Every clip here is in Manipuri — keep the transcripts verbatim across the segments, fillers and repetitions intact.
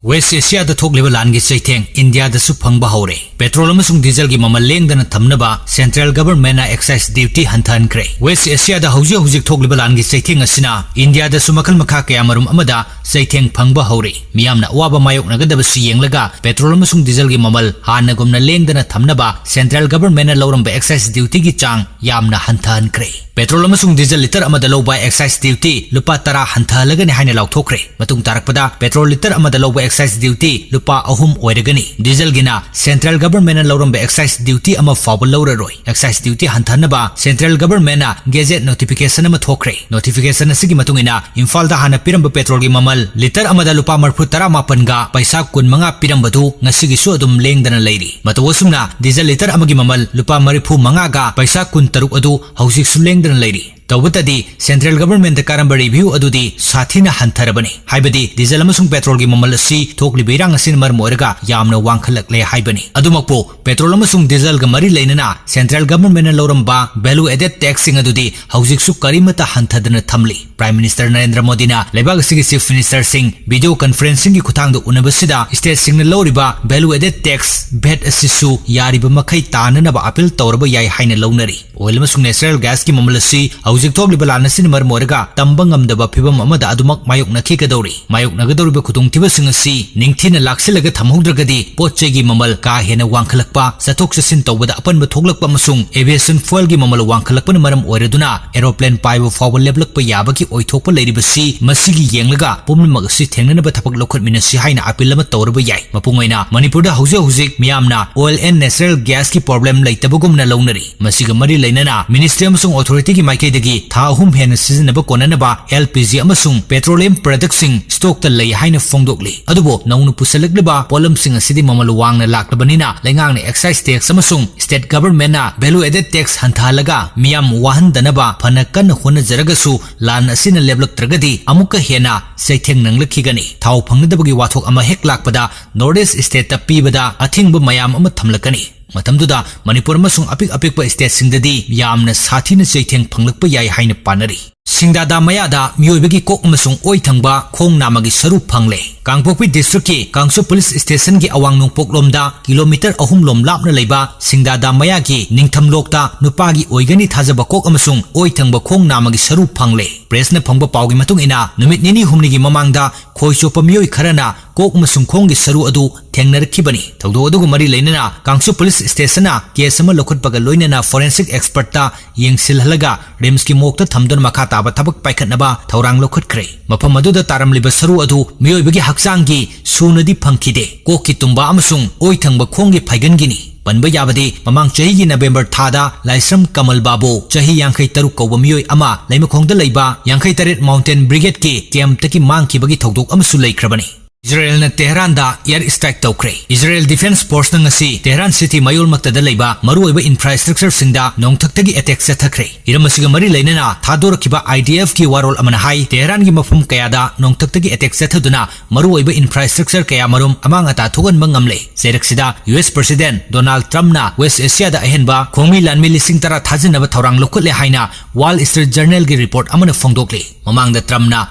ꯋꯦꯁ ꯑꯦꯁꯤꯌꯥꯗ ꯊꯣꯛꯂꯤꯕ ꯂꯥꯟꯒꯤ ꯆꯩꯊꯦꯡ ꯏꯟꯗꯤꯌꯥꯗꯁꯨ ꯐꯪꯕ ꯍꯧꯔꯦ꯫ ꯄꯦꯇ꯭ꯔꯣꯜ ꯑꯃꯁꯨꯡ ꯗꯤꯖꯜꯒꯤ ꯃꯃꯜ ꯂꯦꯡꯗꯅ ꯊꯝꯅꯕ ꯁꯦꯟꯇ꯭ꯔꯦꯜ ꯒꯚꯔꯟꯃꯦꯟꯠꯅ ꯑꯦꯛꯁꯥꯏꯖ ꯗ꯭ꯌꯨꯇꯤ ꯍꯟꯊꯍꯟꯈ꯭ꯔꯦ꯫ ꯋꯦꯁ ꯑꯦꯁꯤꯌꯥꯗ ꯍꯧꯖꯤꯛ ꯍꯧꯖꯤꯛ ꯊꯣꯛꯂꯤꯕ ꯂꯥꯟꯒꯤ ꯆꯩꯊꯦꯡ ꯑꯁꯤꯅ ꯏꯟꯗꯤꯌꯥꯗꯁꯨ ꯃꯈꯜ ꯃꯈꯥ ꯀꯌꯥꯃꯔꯨꯝ ꯑꯃꯗ ꯆꯩꯊꯦꯡ ꯐꯪꯕ ꯍꯧꯔꯦ꯫ ꯃꯤꯌꯥꯝꯅ ꯑꯋꯥꯕ ꯃꯥꯌꯣꯛꯅꯒꯗꯕꯁꯤ ꯌꯦꯡꯂꯒ ꯄꯦꯇ꯭ꯔꯣꯜ ꯑꯃꯁꯨꯡ ꯗꯤꯖꯜꯒꯤ ꯃꯃꯜ ꯍꯥꯟꯅꯒꯨꯝꯅ ꯂꯦꯡꯗꯅ ꯊꯝꯅꯕ ꯁꯦꯟꯇ꯭ꯔꯦꯜ ꯒꯚꯔꯟꯃꯦꯟꯠꯅ ꯂꯧꯔꯝꯕ ꯑꯦꯛꯁꯥꯏꯖ ꯗ꯭ꯌꯨꯇꯤꯒꯤ ꯆꯥꯡ ꯌꯥꯝꯅ ꯍꯟꯊꯍꯟꯈ꯭ꯔꯦ꯫ ꯄꯦꯇ꯭ꯔꯣꯜ ꯑꯃꯁꯨꯡ ꯗꯤꯖꯜ ꯂꯤꯇꯔ ꯑꯃꯗ ꯂꯧꯕ ꯑꯦꯛꯁꯥꯏꯖ ꯗ꯭ꯌꯨꯇꯤ ꯂꯨꯄꯥ ꯇꯔꯥ ꯍꯟꯊꯍꯜꯂꯒꯅꯤ ꯍꯥꯏꯅ ꯂꯥꯎꯊꯣꯛꯈ꯭ꯔꯦ꯫ ꯃꯇꯨꯡ ꯇꯥꯔꯛꯄꯗ ꯄꯦꯇ꯭ꯔꯣꯜ ꯂꯤꯇꯔ ꯑꯃꯗ ꯂꯧꯕ ꯑꯦꯛꯁꯥꯏꯖ ꯗ꯭ꯌꯨꯇꯤ ꯂꯨꯄꯥ ꯑꯍꯨꯝ ꯑꯣꯏꯔꯒꯅꯤ꯫ ꯗꯤꯖꯜꯒꯤꯅ ꯁꯦꯟꯇ꯭ꯔꯦꯜ ꯒꯚꯔꯟꯃꯦꯟꯠꯅ ꯂꯧꯔꯝꯕ ꯑꯦꯛꯁꯥꯏꯖ ꯗ꯭ꯌꯨꯇꯤ ꯑꯃ ꯐꯥꯎꯕ ꯂꯧꯔꯔꯣꯏ꯫ ꯑꯦꯛꯁꯥꯏꯖ ꯗ꯭ꯌꯨꯇꯤ ꯍꯟꯊꯍꯟꯅꯕ ꯁꯦꯟꯇ꯭ꯔꯦꯜ ꯒꯚꯔꯟꯃꯦꯟꯠꯅ ꯒꯦꯖꯦꯠ ꯅꯣꯇꯤꯐꯤꯀꯦꯁꯟ ꯑꯃ ꯊꯣꯛꯈ꯭ꯔꯦ꯫ ꯅꯣꯇꯤꯐꯤꯀꯦꯁꯟ ꯑꯁꯤꯒꯤ ꯃꯇꯨꯡ ꯏꯟꯅ ꯏꯝꯐꯥꯜꯗ ꯍꯥꯟꯅ ꯄꯤꯔꯝꯕ ꯄꯦꯇ꯭ꯔꯣꯜꯒꯤ ꯃꯃꯜ ꯂꯤꯇꯔ ꯑꯃꯗ ꯂꯨꯄꯥ ꯃꯔꯤꯐꯨ ꯇꯔꯥ ꯃꯥꯄꯟꯒ ꯄꯩꯁꯥ ꯀꯨꯟ ꯃꯉꯥ ꯄꯤꯔꯝꯕꯗꯨ ꯉꯁꯤꯒꯤꯁꯨ ꯑꯗꯨꯝ ꯂꯦꯡꯗꯅ ꯂꯩꯔꯤ꯫ ꯃꯇꯧ ꯑꯁꯨꯝꯅ ꯗꯤꯖꯜ ꯂꯤꯇꯔ ꯑꯃꯒꯤ ꯃꯃꯜ ꯂꯨꯄꯥ ꯃꯔꯤꯐꯨ ꯃꯉꯥꯒ ꯄꯩꯁꯥ ꯀꯨꯟ ꯇꯔꯨꯛ ꯑꯗꯨ ꯍꯧꯖꯤꯛꯁꯨ ꯂꯦꯡꯗꯅ ꯂꯩꯔꯤ꯫ ꯇꯧꯕꯇꯗꯤ ꯁꯦꯟꯇ꯭ꯔꯦꯜ ꯒꯚꯔꯟꯃꯦꯟꯠꯇ ꯀꯥꯔꯝꯕ ꯔꯤꯚ꯭ꯌꯨ ꯑꯗꯨꯗꯤ ꯁꯥꯊꯤꯅ ꯍꯟꯊꯔꯕꯅꯤ꯫ ꯍꯥꯏꯕꯗꯤ ꯗꯤꯖꯜ ꯑꯃꯁꯨꯡ ꯄꯦꯇ꯭ꯔꯣꯜꯒꯤ ꯃꯃꯜ ꯑꯁꯤ ꯊꯣꯛꯂꯤꯕ ꯏꯔꯥꯡ ꯑꯁꯤꯅ ꯃꯔꯝ ꯑꯣꯏꯔꯒ ꯌꯥꯝꯅ ꯋꯥꯡꯈꯠꯂꯛꯂꯦ ꯍꯥꯏꯕꯅꯤ꯫ ꯑꯗꯨꯃꯛꯄꯨ ꯄꯦꯇ꯭ꯔꯣꯜ ꯑꯃꯁꯨꯡ ꯗꯤꯖꯜꯒ ꯃꯔꯤ ꯂꯩꯅꯅ ꯁꯦꯟꯇ꯭ꯔꯦꯜ ꯒꯚꯔꯟꯃꯦꯟꯠꯅ ꯂꯧꯔꯝꯕ ꯚꯦꯂꯨ ꯑꯦꯗꯦꯗ ꯇꯦꯛꯁꯁꯤꯡ ꯑꯗꯨꯗꯤ ꯍꯧꯖꯤꯛꯁꯨ ꯀꯔꯤꯃꯠꯇ ꯍꯟꯊꯗꯅ ꯊꯝꯂꯤ꯫ ꯄ꯭ꯔꯥꯏꯝ ꯃꯤꯅꯤꯁꯇꯔ ꯅꯔꯦꯟꯗ꯭ꯔ ꯃꯣꯗꯤꯅ ꯂꯩꯕꯥꯛ ꯑꯁꯤꯒꯤ ꯆꯤꯐ ꯃꯤꯅꯤꯁꯇꯔꯁꯤꯡ ꯚꯤꯗꯤꯑꯣ ꯀꯟꯐꯔꯦꯟꯁꯤꯡꯒꯤ ꯈꯨꯠꯊꯥꯡꯗ ꯎꯅꯕꯁꯤꯗ ꯁ꯭ꯇꯦꯠꯁꯤꯡꯅ ꯂꯧꯔꯤꯕ ꯚꯦꯂꯨ ꯑꯦꯗꯦꯗ ꯇꯦꯛꯁ, ꯚꯦꯠ ꯑꯁꯤꯁꯨ ꯌꯥꯔꯤꯕ ꯃꯈꯩ ꯇꯥꯅꯅꯕ ꯑꯥꯄꯤꯜ ꯇꯧꯔꯕ ꯌꯥꯏ ꯍꯥꯏꯅ ꯂꯧꯅꯔꯤ꯫ ꯑꯣꯏꯜ ꯑꯃꯁꯨꯡ ꯅꯦꯆꯔꯦꯜ ꯒ꯭ꯌꯥꯁꯀꯤ ꯃꯃꯜ ꯑꯁꯤ ꯍꯧꯖꯤꯛ ꯊꯣꯛꯂꯤꯕ ꯂꯥꯟ ꯑꯁꯤꯅ ꯃꯔꯝ ꯑꯣꯏꯔꯒ ꯇꯝꯕ ꯉꯝꯗꯕ ꯐꯤꯚꯝ ꯑꯃꯗ ꯑꯗꯨꯃꯛ ꯃꯥꯌꯣꯛꯅꯈꯤꯒꯗꯧꯔꯤ꯫ ꯃꯥꯌꯣꯛꯅꯒꯗꯧꯔꯤꯕ ꯈꯨꯗꯣꯡꯊꯤꯕꯁꯤꯡ ꯑꯁꯤ ꯅꯤꯡꯊꯤꯅ ꯂꯥꯛꯁꯤꯜꯂꯒ ꯊꯝꯍꯧꯗ꯭ꯔꯒꯗꯤ ꯄꯣꯠ ꯆꯩꯒꯤ ꯃꯃꯜ ꯀꯥ ꯍꯦꯟꯅ ꯋꯥꯡꯈꯠꯂꯛꯄ, ꯆꯠꯊꯣꯛ ꯆꯠꯁꯤꯟ ꯇꯧꯕꯗ ꯑꯄꯟꯕ ꯊꯣꯛꯂꯛꯄ ꯑꯃꯁꯨꯡ aviation fuelꯒꯤ ꯃꯃꯜ ꯋꯥꯡꯈꯠꯂꯛꯄꯅ ꯃꯔꯝ ꯑꯣꯏꯔꯗꯨꯅ aeroplane ꯄꯥꯏꯕ ꯐꯥꯎꯕ ꯂꯦꯞꯂꯛꯄ ꯌꯥꯕꯒꯤ ꯑꯣꯏꯊꯣꯛꯄ ꯂꯩꯔꯤꯕꯁꯤ, ꯃꯁꯤꯒꯤ ꯌꯦꯡꯂꯒ ꯄꯨꯝꯅꯃꯛ ꯑꯁꯤ ꯊꯦꯡꯅꯅꯕ ꯊꯕꯛ ꯂꯧꯈꯠꯃꯤꯟꯅꯁꯤ ꯍꯥꯏꯅ ꯑꯥꯄꯤꯜ ꯑꯃ ꯇꯧꯔꯕ ꯌꯥꯏ꯫ ꯃꯄꯨꯡ ꯑꯣꯏꯅ ꯃꯅꯤꯄꯨꯔꯗ ꯍꯧꯖꯤꯛ ꯍꯧꯖꯤꯛ ꯃꯤꯌꯥꯝꯅ oil and natural gasꯀꯤ problem ꯂꯩꯇꯕꯒꯨꯝꯅ ꯂꯧꯅꯔꯤ꯫ ꯃꯁꯤꯒ ꯃꯔꯤ ꯂꯩꯅꯅ ꯃꯤꯅꯤꯁꯇ꯭ꯔꯤ ꯑꯃꯁꯨꯡ ꯑꯣꯊꯣꯔꯤꯇꯤꯒꯤ ꯃꯥꯏꯀꯩꯗꯒꯤ ꯊꯥ ꯑꯍꯨꯝ ꯍꯦꯟꯅ ꯁꯤꯖꯤꯟꯅꯕ ꯀꯣꯟꯅꯅꯕ LPG ꯑꯃꯁꯨꯡ petroleum productꯁꯤꯡ stockꯇ ꯂꯩ ꯍꯥꯏꯅ ꯐꯣꯡꯗꯣꯛꯂꯤ꯫ ꯑꯗꯨꯕꯨ ꯅꯧꯅ ꯄꯨꯁꯜꯂꯛꯂꯤꯕ ꯄꯣꯠꯂꯝꯁꯤꯡ ꯑꯁꯤꯗꯤ ꯃꯃꯜ ꯋꯥꯡꯅ ꯂꯥꯛꯂꯕꯅꯤꯅ ꯂꯩꯉꯥꯛꯅ excise tax ꯑꯃꯁꯨꯡ state governmentꯅ value added tax ꯍꯟꯊꯍꯜꯂꯒ ꯃꯤꯌꯥꯝ ꯋꯥꯍꯟꯗꯅꯕ ꯐꯅ ꯀꯟꯅ ꯍꯣꯠꯅꯖꯔꯒꯁꯨ ꯂꯥꯟ ꯑꯁꯤꯅ ꯂꯦꯞꯂꯛꯇ꯭ꯔꯒꯗꯤ ꯑꯃꯨꯛꯀ ꯍꯦꯟꯅ ꯆꯩꯊꯦꯡ ꯅꯪꯂꯛꯈꯤꯒꯅꯤ꯫ ꯊꯥꯎ ꯐꯪꯅꯗꯕꯒꯤ ꯋꯥꯊꯣꯛ ꯑꯃ ꯍꯦꯛ ꯂꯥꯛꯄꯗ North East stateꯇ ꯄꯤꯕꯗ ꯑꯊꯤꯡꯕ ꯃꯌꯥꯝ ꯑꯃ ꯊꯝꯂꯛꯀꯅꯤ꯫ ꯃꯇꯝꯗꯨꯗ ꯃꯅꯤꯄꯨꯔ ꯑꯃꯁꯨꯡ ꯑꯄꯤꯛ ꯑꯄꯤꯛꯄ stateꯁꯤꯡꯗꯗꯤ ꯌꯥꯝꯅ ꯁꯥꯊꯤꯅ ꯆꯩꯊꯦꯡ ꯐꯪꯂꯛꯄ ꯌꯥꯏ ꯍꯥꯏꯅ ꯄꯥꯅꯔꯤ꯫ ꯁꯤꯡꯗꯥꯗꯥ ꯃꯌꯥꯗ ꯃꯤꯑꯣꯏꯕꯒꯤ ꯀꯣꯛ ꯑꯃꯁꯨꯡ ꯑꯣꯏ ꯊꯪꯕ ꯈꯣꯡ ꯅꯥꯝꯃꯒꯤ ꯁꯔꯨ ꯐꯪꯂꯦ꯫ ꯀꯥꯡꯄꯣꯛꯄꯤ district ꯀꯤ ꯀꯥꯡꯁꯨ police station ꯒꯤ ꯑꯋꯥꯡ ꯅꯣꯡꯄꯣꯛꯂꯣꯝꯗ kilometre ꯑꯍꯨꯝ ꯂꯣꯝ ꯂꯥꯞꯅ ꯂꯩꯕ ꯁꯤꯡꯗꯥꯗꯥ ꯃꯌꯥꯒꯤ ꯅꯤꯡꯊꯝꯂꯣꯛꯇ ꯅꯨꯄꯥꯒꯤ ꯑꯣꯏꯒꯅꯤ ꯊꯥꯖꯕ ꯀꯣꯛ ꯑꯃꯁꯨꯡ ꯑꯣꯏ ꯊꯪꯕ ꯈꯣꯡ ꯅꯥꯝꯃꯒꯤ ꯁꯔꯨ ꯐꯪꯂꯦ꯫ Press ꯅ ꯐꯪꯕ ꯄꯥꯎꯒꯤ ꯃꯇꯨꯡ ꯏꯟꯅ, ꯅꯨꯃꯤꯠ ꯅꯤꯅꯤ ꯍꯨꯝꯅꯤꯒꯤ ꯃꯃꯥꯡꯗ ꯈꯣꯏ ꯆꯣꯞꯄ ꯃꯤꯑꯣꯏ ꯈꯔꯅ ꯀꯣꯛ ꯑꯃꯁꯨꯡ ꯈꯣꯡꯒꯤ ꯁꯔꯨ ꯑꯗꯨ ꯊꯦꯡꯅꯔꯛꯈꯤꯕꯅꯤ꯫ ꯊꯧꯗꯣꯛ ꯑꯗꯨꯒ ꯃꯔꯤ ꯂꯩꯅꯅ ꯀꯥꯡꯁꯨ police station ꯅ case ꯑꯃ ꯂꯧꯈꯠꯄꯒ ꯂꯣꯏꯅꯅ forensic expert ꯇ ꯌꯦꯡꯁꯤꯜꯍꯜꯂꯒ RIMS ꯀꯤ morgue ꯇ ꯊꯝꯗꯨꯅ ꯃꯈꯥ ꯇꯥꯕ ꯊꯕꯛ ꯄꯥꯏꯈꯠꯅꯕ ꯊꯧꯔꯥꯡ ꯂꯧꯈꯠꯈ꯭ꯔꯦ꯫ ꯃꯐꯝ ꯑꯗꯨꯗ ꯇꯥꯔꯝꯂꯤꯕ ꯁꯔꯨ ꯑꯗꯨ ꯃꯤꯑꯣꯏꯕꯒꯤ ꯍꯛꯆꯥꯡꯒꯤ ꯁꯨꯅꯗꯤ ꯐꯪꯈꯤꯗꯦ꯫ ꯀꯣꯛꯀꯤ ꯇꯨꯝꯕ ꯑꯃꯁꯨꯡ ꯑꯣꯏ ꯊꯪꯕ ꯈꯣꯡꯒꯤ ꯐꯩꯒꯟꯒꯤꯅꯤ꯫ ꯄꯟꯕ ꯌꯥꯕꯗꯤ, ꯃꯃꯥꯡ ꯆꯍꯤꯒꯤ November ꯊꯥꯗ ꯂꯥꯏꯁ꯭ꯔꯝ ꯀꯃꯜ ꯕꯥꯕꯨ, ꯆꯍꯤ ꯌꯥꯡꯈꯩ ꯇꯔꯨꯛ ꯀꯧꯕ ꯃꯤꯑꯣꯏ ꯑꯃ ꯂꯩꯃꯈꯣꯡꯗ ꯂꯩꯕ ꯌꯥꯡꯈꯩ ꯇꯔꯦꯠ Mountain Brigade ꯀꯤ camp ꯇꯒꯤ ꯃꯥꯡꯈꯤꯕꯒꯤ ꯊꯧꯗꯣꯛ ꯑꯃꯁꯨ ꯂꯩꯈ꯭ꯔꯕꯅꯤ꯫ ꯏꯖꯔꯦꯜꯅ ꯇꯦꯍꯔꯥꯟꯗ air strike ꯇꯧꯈ꯭ꯔꯦ꯫ ꯏꯖꯔꯦꯜ Defence Force ꯅ ꯉꯁꯤ ꯇꯦꯍꯔꯥꯟ city ꯃꯌꯣꯜꯃꯛꯇꯗ ꯂꯩꯕ ꯃꯔꯨꯑꯣꯏꯕ infrastructure ꯁꯤꯡꯗ ꯅꯣꯡꯊꯛꯇꯒꯤ attack ꯆꯠꯊꯈ꯭ꯔꯦ꯫ ꯍꯤꯔꯝ ꯑꯁꯤꯒ ꯃꯔꯤ ꯂꯩꯅꯅ ꯊꯥꯗꯣꯔꯛꯈꯤꯕ IDF ꯀꯤ ꯋꯥꯔꯣꯜ ꯑꯃꯅ ꯍꯥꯏ, ꯇꯦꯍꯔꯥꯟꯒꯤ ꯃꯐꯝ ꯀꯌꯥꯗ ꯅꯣꯡꯊꯛꯇꯒꯤ attack ꯆꯠꯊꯗꯨꯅ ꯃꯔꯨꯑꯣꯏꯕ infrastructure ꯀꯌꯥ ꯃꯔꯨꯝ ꯑꯃꯥꯡ ꯑꯇꯥ ꯊꯣꯛꯍꯟꯕ ꯉꯝꯂꯦ꯫ ꯆꯩꯔꯛꯁꯤꯗ US President Donald Trump ꯅ West Asia ꯗ ꯑꯍꯦꯟꯕ ꯈꯣꯡꯃꯤ ꯂꯥꯟꯃꯤ ꯂꯤꯁꯤꯡ ꯇꯔꯥ ꯊꯥꯖꯤꯟꯅꯕ ꯊꯧꯔꯥꯡ ꯂꯧꯈꯠꯂꯦ ꯍꯥꯏꯅ Wall Street Journal ꯒꯤ report ꯑꯃꯅ ꯐꯣꯡꯗꯣꯛꯂꯤ꯫ ꯃꯃꯥꯡꯗ Trump ꯅ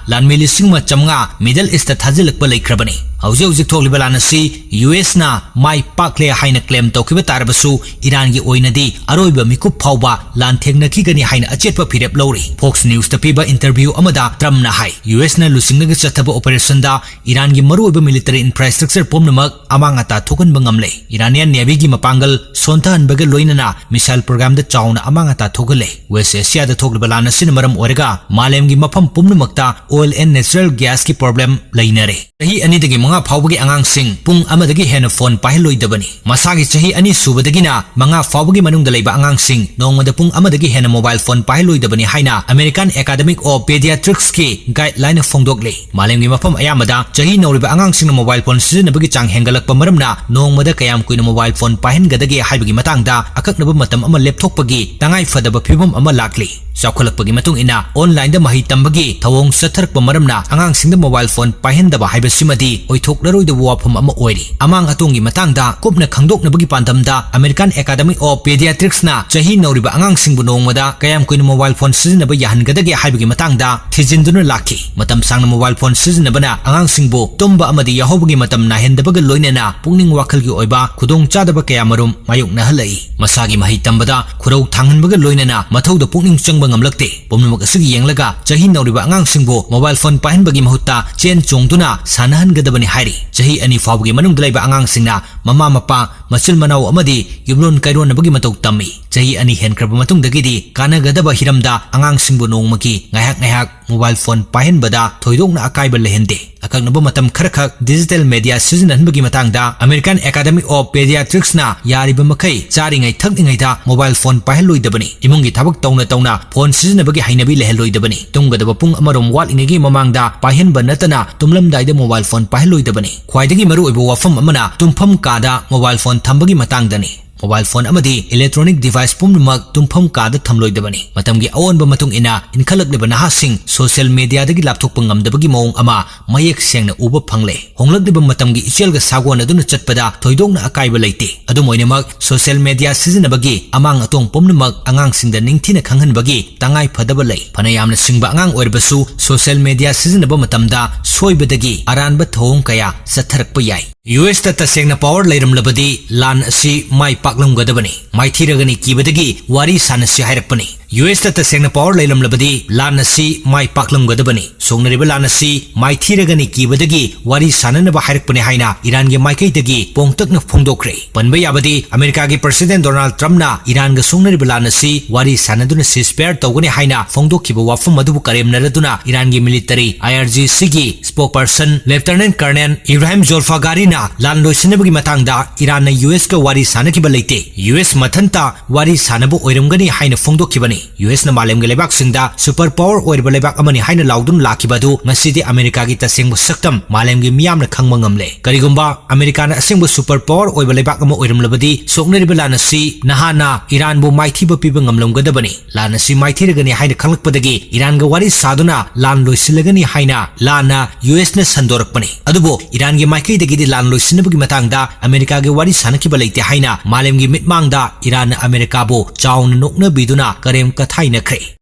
ꯂꯥꯟꯃꯤ ꯂꯤꯁꯤꯡ ꯑꯃ ꯆꯥꯝꯃꯉꯥ Middle East ꯇ ꯊꯥꯖꯤꯜꯂꯛꯄ ꯂꯩꯈ꯭ꯔꯕꯅꯤ꯫ ꯍꯧꯖꯤꯛ ꯍꯧꯖꯤꯛ ꯊꯣꯛꯂꯤꯕ ꯂꯥꯟ ꯑꯁꯤ US ꯅ ꯃꯥꯏ ꯄꯥꯛꯂꯦ ꯍꯥꯏꯅ claim ꯇꯧꯈꯤꯕ ꯇꯥꯔꯕꯁꯨ, ꯏꯔꯥꯟꯒꯤ ꯑꯣꯏꯅꯗꯤ ꯑꯔꯣꯏꯕ ꯃꯤꯀꯨꯞ ꯐꯥꯎꯕ ꯂꯥꯟ ꯊꯦꯡꯅꯈꯤꯒꯅꯤ ꯍꯥꯏꯅ ꯑꯆꯦꯠꯄ ꯐꯤꯔꯦꯞ ꯂꯧꯔꯤ꯫ Fox News ꯇ ꯄꯤꯕ interview ꯑꯃꯗ Trump ꯅ ꯍꯥꯏ, US ꯅ ꯂꯨꯆꯤꯡꯂꯒ ꯆꯠꯊꯕ operation ꯗ ꯏꯔꯥꯟꯒꯤ ꯃꯔꯨꯑꯣꯏꯕ military infrastructure ꯄꯨꯝꯅꯃꯛ ꯑꯃꯥꯡ ꯑꯇꯥ ꯊꯣꯛꯍꯟꯕ ꯉꯝꯂꯦ꯫ Iranian Navy ꯒꯤ ꯃꯄꯥꯡꯒꯜ ꯁꯣꯟꯊꯍꯟꯕꯒ ꯂꯣꯏꯅꯅ missile program ꯗ ꯆꯥꯎꯅ ꯑꯃꯥꯡ ꯑꯇꯥ ꯊꯣꯛꯍꯜꯂꯦ꯫ West Asia ꯗ ꯊꯣꯛꯂꯤꯕ ꯂꯥꯟ ꯑꯁꯤꯅ ꯃꯔꯝ ꯑꯣꯏꯔꯒ ꯃꯥꯂꯦꯝꯒꯤ ꯃꯐꯝ ꯄꯨꯝꯅꯃꯛꯇ oil and natural gas ꯀꯤ problem ꯂꯩꯅꯔꯦ꯫ ꯆꯍꯤ ꯑꯅꯤꯗꯒꯤ ꯃꯉꯥ ꯐꯥꯎꯕꯒꯤ ꯑꯉꯥꯡꯁꯤꯡ ꯄꯨꯡ ꯑꯃꯗꯒꯤ ꯍꯦꯟꯅ phone ꯄꯥꯏꯍꯜꯂꯣꯏꯗꯕꯅꯤ꯫ ꯃꯁꯥꯒꯤ ꯆꯍꯤ ꯑꯅꯤ ꯁꯨꯕꯗꯒꯤꯅ ꯃꯉꯥ ꯐꯥꯎꯕꯒꯤ ꯃꯅꯨꯡꯗ ꯂꯩꯕ ꯑꯉꯥꯡꯁꯤꯡ ꯅꯣꯡꯃꯗ ꯄꯨꯡ ꯑꯃꯗꯒꯤ ꯍꯦꯟꯅ mobile phone ꯄꯥꯏꯍꯜꯂꯣꯏꯗꯕꯅꯤ ꯍꯥꯏꯅ American Academy of Pediatrics ꯀꯤ guideline ꯅ ꯐꯣꯡꯗꯣꯛꯂꯤ꯫ ꯃꯥꯂꯦꯝꯒꯤ ꯃꯐꯝ ꯑꯌꯥꯝꯕꯗ ꯆꯍꯤ ꯅꯧꯔꯤꯕ ꯑꯉꯥꯡꯁꯤꯡꯅ mobile phone ꯁꯤꯖꯤꯟꯅꯕꯒꯤ ꯆꯥꯡ ꯍꯦꯟꯒꯠꯂꯛꯄ ꯃꯔꯝꯅ ꯅꯣꯡꯃꯗ ꯀꯌꯥꯝ ꯀꯨꯏꯅ mobile phone ꯄꯥꯏꯍꯟꯒꯗꯒꯦ ꯍꯥꯏꯕꯒꯤ ꯃꯇꯥꯡꯗ ꯑꯀꯛꯅꯕ ꯃꯇꯝ ꯑꯃ ꯂꯦꯞꯊꯣꯛꯄꯒꯤ ꯇꯉꯥꯏ ꯐꯗꯕ ꯐꯤꯚꯝ ꯑꯃ ꯂꯥꯛꯂꯤ꯫ ꯆꯥꯎꯈꯠꯂꯛꯄꯒꯤ ꯃꯇꯨꯡ ꯏꯟꯅ online-ꯗ ꯃꯍꯩ ꯇꯝꯕꯒꯤ ꯊꯧꯑꯣꯡ ꯆꯠꯊꯔꯛꯄ ꯃꯔꯝꯅ ꯑꯉꯥꯡꯁꯤꯡꯗ mobile phone ꯄꯥꯏꯍꯟꯗꯕ ꯍꯥꯏꯕꯁꯤꯃꯗꯤ ꯑꯣꯏꯊꯣꯛꯂꯔꯣꯏꯗꯕ ꯋꯥꯐꯝ ꯑꯃ ꯑꯣꯏꯔꯤ꯫ ꯑꯃꯥꯡ ꯑꯇꯣꯡꯒꯤ ꯃꯇꯥꯡꯗ ꯀꯨꯞꯅ ꯈꯪꯗꯣꯛꯅꯕꯒꯤ ꯄꯥꯟꯗꯝꯗ American Academy of Pediatrics-ꯅ ꯆꯍꯤ ꯅꯧꯔꯤꯕ ꯑꯉꯥꯡꯁꯤꯡꯕꯨ ꯅꯣꯡꯃꯗ ꯀꯌꯥꯝ ꯀꯨꯏꯅ mobile phone ꯁꯤꯖꯤꯟꯅꯕ ꯌꯥꯍꯟꯒꯗꯒꯦ ꯍꯥꯏꯕꯒꯤ ꯃꯇꯥꯡꯗ ꯊꯤꯖꯤꯟꯗꯨꯅ ꯂꯥꯛꯈꯤ꯫ ꯃꯇꯝ ꯁꯥꯡꯅ mobile phone ꯁꯤꯖꯤꯟꯅꯕꯅ ꯑꯉꯥꯡꯁꯤꯡꯕꯨ ꯇꯨꯝꯕ ꯑꯃꯗꯤ ꯌꯥꯍꯧꯕꯒꯤ ꯃꯇꯝ ꯅꯥꯏꯍꯟꯗꯕꯒ ꯂꯣꯏꯅꯅ ꯄꯨꯛꯅꯤꯡ ꯋꯥꯈꯜꯒꯤ ꯑꯣꯏꯕ ꯈꯨꯗꯣꯡꯆꯥꯗꯕ ꯀꯌꯥꯃꯔꯨꯝ ꯃꯥꯌꯣꯛꯅꯍꯜꯂꯛꯏ꯫ ꯃꯁꯥꯒꯤ ꯃꯍꯩ ꯇꯝꯕꯗ ꯈꯨꯔꯧ ꯊꯥꯡꯍꯟꯕꯒ ꯂꯣꯏꯅꯅ ꯃꯊꯧꯗ ꯄꯨꯛꯅꯤꯡ ꯆꯪꯕ ꯉꯝꯂꯛꯇꯦ꯫ ꯄꯨꯝꯅꯃꯛ ꯑꯁꯤꯒꯤ ꯌꯦꯡꯂꯒ ꯆꯍꯤ ꯅꯧꯔꯤꯕ ꯑꯉꯥꯡꯁꯤꯡꯕꯨ mobile phone ꯄꯥꯏꯍꯟꯕꯒꯤ ꯃꯍꯨꯠꯇ ꯆꯦꯟ ꯆꯣꯡꯗꯨꯅ ꯁꯥꯟꯅꯍꯟꯒꯗꯕꯅꯤ ꯍꯥꯏꯔꯤ꯫ ꯆꯍꯤ ꯑꯅꯤ ꯐꯥꯎꯕꯒꯤ ꯃꯅꯨꯡꯗ ꯂꯩꯕ ꯑꯉꯥꯡꯁꯤꯡꯅ ꯃꯃꯥ ꯃꯄꯥ, ꯃꯆꯤꯟ ꯃꯅꯥꯎ ꯑꯃꯗꯤ ꯌꯨꯝꯂꯣꯟ ꯀꯩꯔꯣꯟꯅꯕꯒꯤ ꯃꯇꯧ ꯇꯝꯃꯤ꯫ ꯆꯍꯤ ꯑꯅꯤ ꯍꯦꯟꯈ꯭ꯔꯕ ꯃꯇꯨꯡꯗꯒꯤꯗꯤ ꯀꯥꯟꯅꯒꯗꯕ ꯍꯤꯔꯝꯗ ꯑꯉꯥꯡꯁꯤꯡꯕꯨ ꯅꯣꯡꯃꯒꯤ ꯉꯥꯏꯍꯥꯛ ꯉꯥꯏꯍꯥꯛ mobile phone ꯄꯥꯏꯍꯟꯕꯗ ꯊꯣꯏꯗꯣꯛꯅ ꯑꯀꯥꯏꯕ ꯂꯩꯍꯟꯗꯦ꯫ ꯑꯀꯛꯅꯕ ꯃꯇꯝ ꯈꯔꯈꯛ digital media ꯁꯤꯖꯤꯟꯅꯍꯟꯕꯒꯤ ꯃꯇꯥꯡꯗ American Academy of Pediatrics-ꯅ ꯌꯥꯔꯤꯕ ꯃꯈꯩ ꯆꯥꯔꯤꯉꯩ ꯊꯛꯂꯤꯉꯩꯗ mobile phone ꯄꯥꯏꯍꯜꯂꯣꯏꯗꯕꯅꯤ꯫ ꯏꯃꯨꯡꯒꯤ ꯊꯕꯛ ꯇꯧꯅ ꯇꯧꯅ phone ꯁꯤꯖꯤꯟꯅꯕꯒꯤ ꯍꯩꯅꯕꯤ ꯂꯩꯍꯜꯂꯣꯏꯗꯕꯅꯤ꯫ ꯇꯨꯝꯒꯗꯕ ꯄꯨꯡ ꯑꯃꯔꯣꯝ ꯋꯥꯠꯂꯤꯉꯩꯒꯤ ꯃꯃꯥꯡꯗ ꯄꯥꯏꯍꯟꯕ ꯅꯠꯇꯅ ꯇꯨꯝꯂꯝꯗꯥꯏꯗ mobile phone ꯄꯥꯏꯍꯜꯂꯣꯏꯗꯕꯅꯤ꯫ ꯈ꯭ꯋꯥꯏꯗꯒꯤ ꯃꯔꯨꯑꯣꯏꯕ ꯋꯥꯐꯝ ꯑꯃꯅ ꯇꯨꯝꯐꯝ ꯀꯥꯗ mobile phone ꯊꯝꯕꯒꯤ ꯃꯇꯥꯡꯗꯅꯤ꯫ Mobile phone ꯑꯃꯗꯤ electronic device ꯄꯨꯝꯅꯃꯛ ꯇꯨꯝꯐꯝ ꯀꯥꯗ ꯊꯝꯂꯣꯏꯗꯕꯅꯤ꯫ ꯃꯇꯝꯒꯤ ꯑꯑꯣꯟꯕ ꯃꯇꯨꯡ ꯏꯟꯅ ꯏꯟꯈꯠꯂꯛꯂꯤꯕ ꯅꯍꯥꯁꯤꯡ social media-ꯗꯒꯤ ꯂꯥꯞꯊꯣꯛꯄ ꯉꯝꯗꯕꯒꯤ ꯃꯑꯣꯡ ꯑꯃ ꯃꯌꯦꯛ ꯁꯦꯡꯅ ꯎꯕ ꯐꯪꯂꯦ꯫ ꯍꯣꯡꯂꯛꯂꯤꯕ ꯃꯇꯝꯒꯤ ꯏꯆꯦꯜꯒ ꯁꯥꯒꯣꯟꯅꯗꯨꯅ ꯆꯠꯄꯗ ꯊꯣꯏꯗꯣꯛꯅ ꯑꯀꯥꯏꯕ ꯂꯩꯇꯦ꯫ ꯑꯗꯨꯝ ꯑꯣꯏꯅꯃꯛ, social media ꯁꯤꯖꯤꯟꯅꯕꯒꯤ ꯑꯃꯥꯡ ꯑꯇꯣꯡ ꯄꯨꯝꯅꯃꯛ ꯑꯉꯥꯡꯁꯤꯡꯗ ꯅꯤꯡꯊꯤꯅ ꯈꯪꯍꯟꯕꯒꯤ ꯇꯉꯥꯏ ꯐꯗꯕ ꯂꯩ꯫ ꯐꯅ ꯌꯥꯝꯅ ꯁꯤꯡꯕ ꯑꯉꯥꯡ ꯑꯣꯏꯔꯕꯁꯨ, social media ꯁꯤꯖꯤꯟꯅꯕ ꯃꯇꯝꯗ ꯁꯣꯏꯕꯗꯒꯤ ꯑꯔꯥꯟꯕ ꯊꯧꯑꯣꯡ ꯀꯌꯥ ꯆꯠꯊꯔꯛꯄ ꯌꯥꯏ꯫ US-ꯇ ꯇꯁꯦꯡꯅ power ꯂꯩꯔꯝꯂꯕꯗꯤ ꯂꯥꯟ ꯑꯁꯤ ꯃꯥꯏ ꯄꯥꯛꯂꯝꯒꯗꯕꯅꯤ꯫ ꯃꯥꯏꯊꯤꯔꯒꯅꯤ ꯀꯤꯕꯗꯒꯤ ꯋꯥꯔꯤ ꯁꯥꯟꯅꯁꯤ ꯍꯥꯏꯔꯛꯄꯅꯤ꯫ US-ꯇ ꯇꯁꯦꯡꯅ power ꯂꯩꯔꯝꯂꯕꯗꯤ ꯂꯥꯟ ꯑꯁꯤ ꯃꯥꯏ ꯄꯥꯛꯂꯝꯒꯗꯕꯅꯤ꯫ ꯁꯣꯛꯅꯔꯤꯕ ꯂꯥꯟ ꯑꯁꯤ ꯃꯥꯏꯊꯤꯔꯒꯅꯤ ꯀꯤꯕꯗꯒꯤ ꯋꯥꯔꯤ ꯁꯥꯟꯅꯅꯕ ꯍꯥꯏꯔꯛꯄꯅꯤ ꯍꯥꯏꯅ ꯏꯔꯥꯟꯒꯤ ꯃꯥꯏꯀꯩꯗꯒꯤ ꯄꯣꯡꯇꯛꯅ ꯐꯣꯡꯗꯣꯛꯈ꯭ꯔꯦ꯫ ꯄꯟꯕ ꯌꯥꯕꯗꯤ, ꯑꯃꯦꯔꯤꯀꯥꯒꯤ President Donald Trump-ꯅ ꯏꯔꯥꯟꯒ ꯁꯣꯛꯅꯔꯤꯕ ꯂꯥꯟ ꯑꯁꯤ ꯋꯥꯔꯤ ꯁꯥꯟꯅꯗꯨꯅ ceasefire ꯇꯧꯒꯅꯤ ꯍꯥꯏꯅ ꯐꯣꯡꯗꯣꯛꯈꯤꯕ ꯋꯥꯐꯝ ꯑꯗꯨꯕꯨ ꯀꯔꯦꯝꯅꯔꯗꯨꯅ ꯏꯔꯥꯟꯒꯤ military, IRGC-ꯒꯤ spokesperson Lieutenant Colonel Ibrahim Zolfaghari-ꯅ ꯂꯥꯟ ꯂꯣꯏꯁꯤꯟꯅꯕꯒꯤ ꯃꯇꯥꯡꯗ ꯏꯔꯥꯟꯅ US-ꯀ ꯋꯥꯔꯤ ꯁꯥꯟꯅꯈꯤꯕ ꯂꯩꯇꯦ, US ꯃꯊꯟꯇ ꯋꯥꯔꯤ ꯁꯥꯟꯅꯕ ꯑꯣꯏꯔꯝꯒꯅꯤ ꯍꯥꯏꯅ ꯐꯣꯡꯗꯣꯛꯈꯤꯕꯅꯤ꯫ ꯌꯨ ꯑꯦꯁꯅ ꯃꯥꯂꯦꯝꯒꯤ ꯂꯩꯕꯥꯛꯁꯤꯡꯗ super power ꯑꯣꯏꯔꯤꯕ ꯂꯩꯕꯥꯛ ꯑꯃꯅꯤ ꯍꯥꯏꯅ ꯂꯥꯎꯗꯨꯅ ꯂꯥꯛꯈꯤꯕ ꯑꯗꯨ ꯉꯁꯤꯗꯤ ꯑꯃꯦꯔꯤꯀꯥꯒꯤ ꯇꯁꯦꯡꯕ ꯁꯛꯇꯝ ꯃꯥꯂꯦꯝꯒꯤ ꯃꯤꯌꯥꯝꯅ ꯈꯪꯕ ꯉꯝꯂꯦ꯫ ꯀꯔꯤꯒꯨꯝꯕ ꯑꯃꯦꯔꯤꯀꯥꯅ ꯑꯁꯦꯡꯕ super power ꯑꯣꯏꯕ ꯂꯩꯕꯥꯛ ꯑꯃ ꯑꯣꯏꯔꯝꯂꯕꯗꯤ ꯁꯣꯛꯅꯔꯤꯕ ꯂꯥꯟ ꯑꯁꯤ ꯅꯍꯥꯟꯅ ꯏꯔꯥꯟꯕꯨ ꯃꯥꯏꯊꯤꯕ ꯄꯤꯕ ꯉꯝꯂꯝꯒꯗꯕꯅꯤ꯫ ꯂꯥꯟ ꯑꯁꯤ ꯃꯥꯏꯊꯤꯔꯒꯅꯤ ꯍꯥꯏꯅ ꯈꯪꯂꯛꯄꯗꯒꯤ ꯏꯔꯥꯟꯒ ꯋꯥꯔꯤ ꯁꯥꯗꯨꯅ ꯂꯥꯟ ꯂꯣꯏꯁꯤꯜꯂꯒꯅꯤ ꯍꯥꯏꯅ ꯂꯥꯟꯅ ꯌꯨ ꯑꯦꯁꯅ ꯁꯟꯗꯣꯔꯛꯄꯅꯤ꯫ ꯑꯗꯨꯕꯨ ꯏꯔꯥꯟꯒꯤ ꯃꯥꯏꯀꯩꯗꯒꯤꯗꯤ ꯂꯥꯟ ꯂꯣꯏꯁꯤꯟꯅꯕꯒꯤ ꯃꯇꯥꯡꯗ ꯑꯃꯦꯔꯤꯀꯥꯒꯤ ꯋꯥꯔꯤ ꯁꯥꯅꯈꯤꯕ ꯂꯩꯇꯦ ꯍꯥꯏꯅ ꯃꯥꯂꯦꯝꯒꯤ ꯃꯤꯠꯃꯥꯡꯗ ꯏꯔꯥꯟꯅ ꯑꯃꯦꯔꯤꯀꯥꯕꯨ ꯆꯥꯎꯅ ꯅꯣꯛꯅꯕꯤꯗꯨꯅ ꯀꯔꯦꯝ ꯀꯊꯥꯏꯅꯈ꯭ꯔꯦ꯫